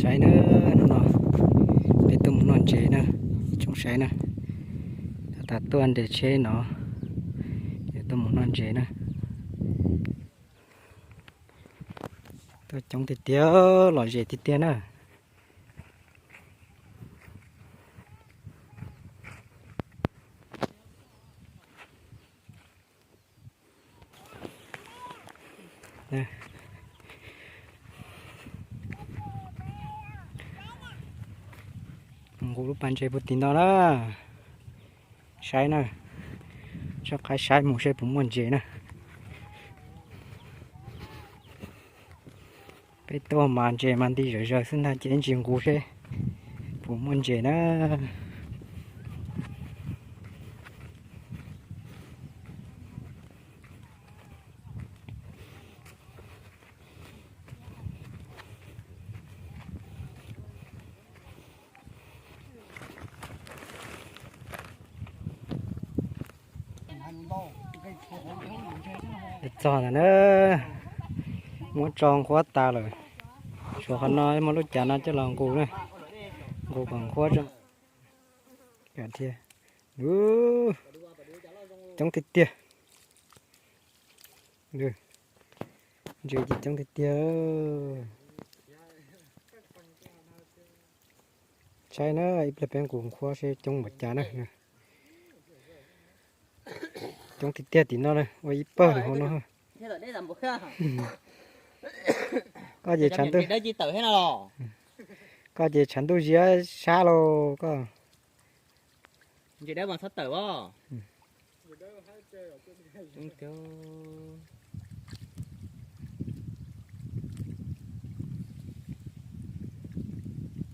Saib na, hnub no peb tuaj mus noj ntses na, ib tsoom saib na, tab tom tuaj nres tsheb no, yuav tuaj mus noj ntses na. Tuaj coob tiag tiag, lom zem tiag tiag na. Nqus lub pas ntses puag tim no na. Saib na, tso qab saib mus seb puas muaj ntses na. Peb tuaj mas ntses mas nti zawm zaws xwb ntag, ces ntsis nqus seb puas muaj ntses na. Txog ntawm na, muab tso nqhuab tas lawm. Suav qhov no muaj lub cav no coj los nqus na, nqus kom nqhuab thiab. Coob tiag tiag. Ntses ces coob tiag tiag. Saib na, ib pliag peb nqus nqhuab seb coob npaum cas na. Coob tiag tiag tim no na, ua ib pawg hauv no. Koj ces tshav ntuj, koj ces tshav ntuj ziab sab lauj koj. Ntses dawb mas txhob tawm os.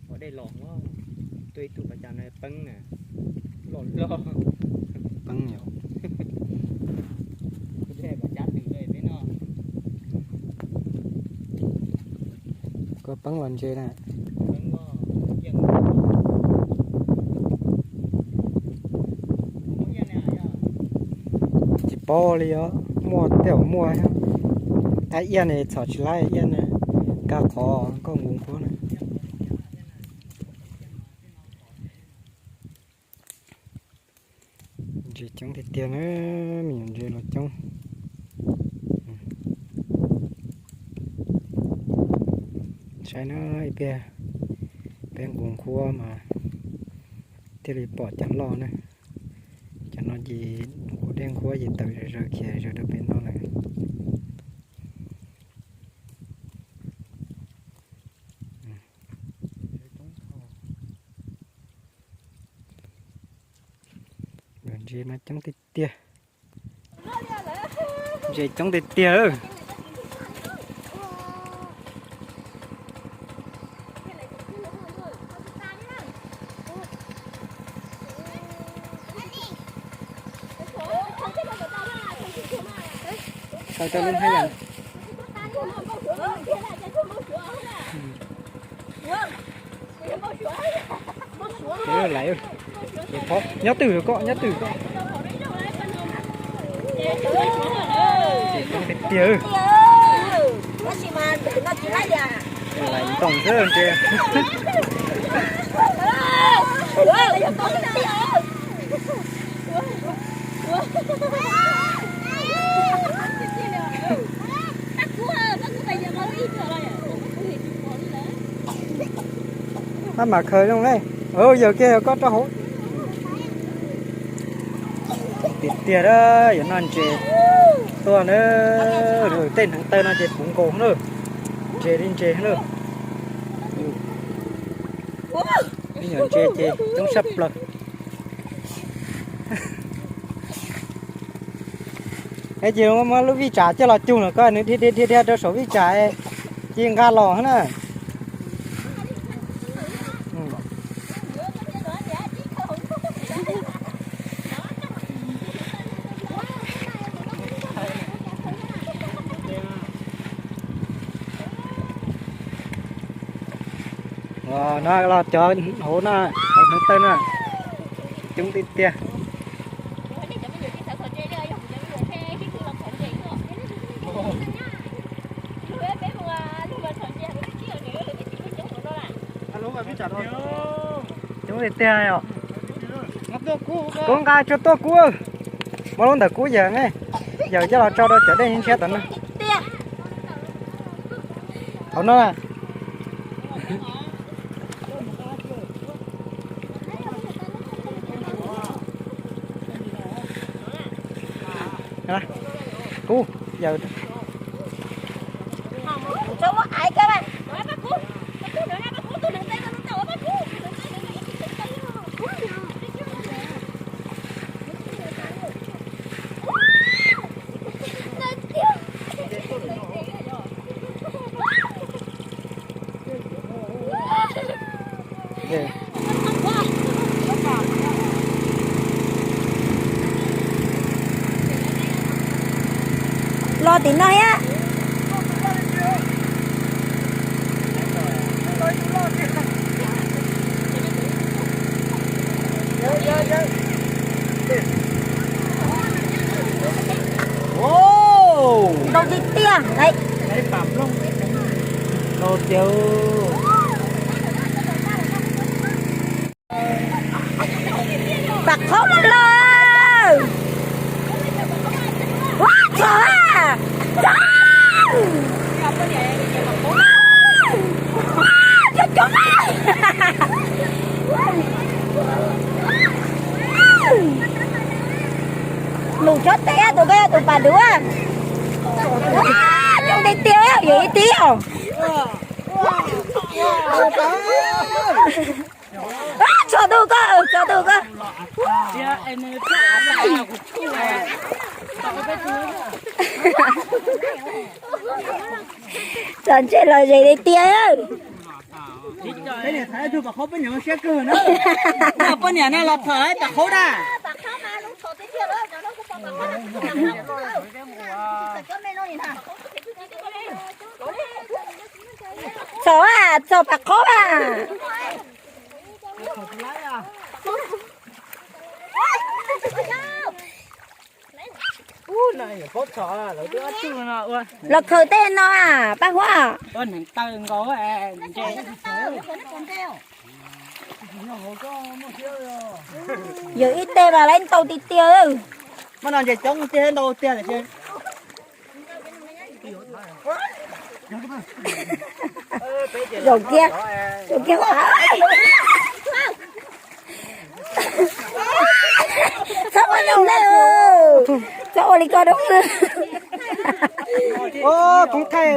Ua dej los, tuaj ib tug pas cas no peeb na, loj loj. Peeb yom. Koj peeb los ntses na. Tsis paub li os, muaj tej zaum muaj. Thab iab ne txhom tsis laib, iab ne, kab qhov koj nqus nqhuab na. Ntses coob tiag tiag na, me nyuam ntses los coob. Saib na, ib pliag peb nqus nqhuab mas thiaj li pom cov loj na. Cov no ces nqus dej nqhuab ces tawm zaws zaws khiav zaws rau pem no lawm. Ntses mas coob tiag tiag. Ntses coob tiag tiag. Tau cov lub hab yam. Laiv, nyob twg koj, nyob twg koj. Ces coob tiag tiag. Laiv ntoo xwb ntses. Maj mam khaws zoo ne. Yawg kiag koj rau hauv. Tiag tiag, yuav noj ntses tuaj na. Tej hneev taw no ces puv nkaus na. Ntses li ntses na. Ib nyuag ntses ces coob tshaj plaws. Es ces muab lub vij tsam coj los cug lawm koj, nws dhia dhia dhia dhia rau saum vij tsam, ces nqa los na. No los cov hauv na, hauv hneev taw na, coob tiag tiag. Coob tiag tiag os. Kub nqa tsuag tuaj kub. Muab lub ntawm kub yawm ne. Yawm coj los tso rau cov dej ntshiab tom no. Hauv no. Kub yawm. Los tim no thiab. Ntau tiag tiag. Ntau tiag. Pam qhob los. Ua txog a. Txog. Coob coob. Mus chob teb tus koj yog tus pas duv. Coob tiag tiag, yus ib tib os. Tso tus koj, tso tus koj. Txog ntshe los ze li tiag. Poj niam no los phawm pam qhaub da. Txog a, txog pam qhaub a. Los khaws tej no a, Paj Huab. Yog ib teg mas lawv ntau tiag tiag. Mas no ces coob tiag ntau tiag. Zaum kiag, zaum kiag. Txhob ua zoo na, txhob ua li ko doo na. Koob thaij,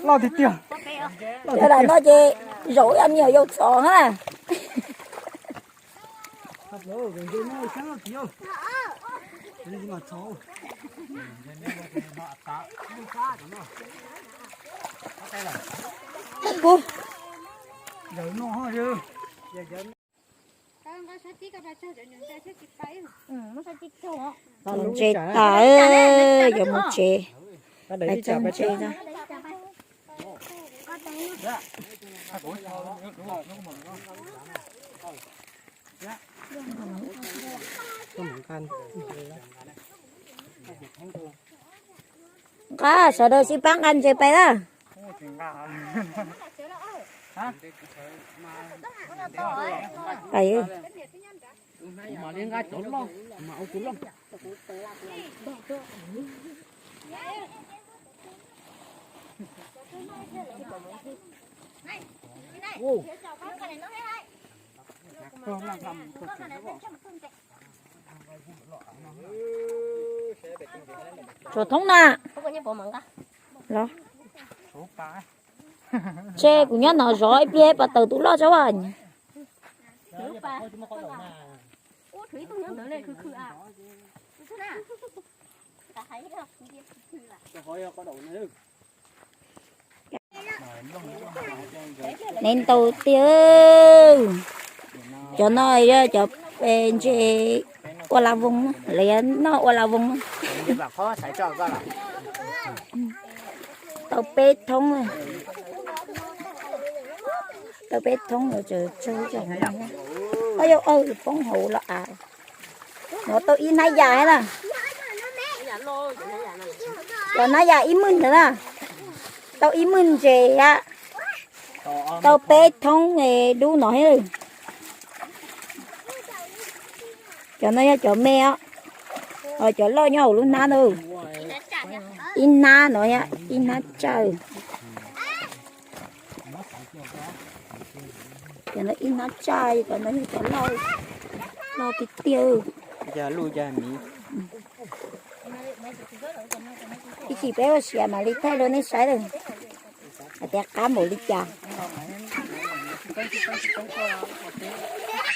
loj tiag tiag. Cov daim no ces zaum ib nyuag yau txhov na. Ntses tas, yuav mus tsev. Lawv txawj ntses na. Nqa, sawv daws sib pab nqa ntses pais na. Tsuas thoob na. Los, ntshe kuv nyob no zov ib pliag pom tawm tus loj tso as. Nev ntau tiag. Cov no yog cov ntses ua la voos, lawv noj ua la voos. Tau peb thoob, tau peb thoob los tseem tsawg. Ob yau, poob hauv los av. No tau ib hnab yas na. Cov no yog ib mwg ntawd na, tau ib mwg ntses a, tau peb thoob dub no thiab. Cov no yog cov me os, cov loj nyob hauv lub hnab na. Ib hnab no, ib hnab tsawg. Cov no ib hnab tsawg, cov no yog cov loj, loj tiag tiag. Ib chim peb ua siav mam li thaij rau nej saib lawm hais tias qab npaum li cas.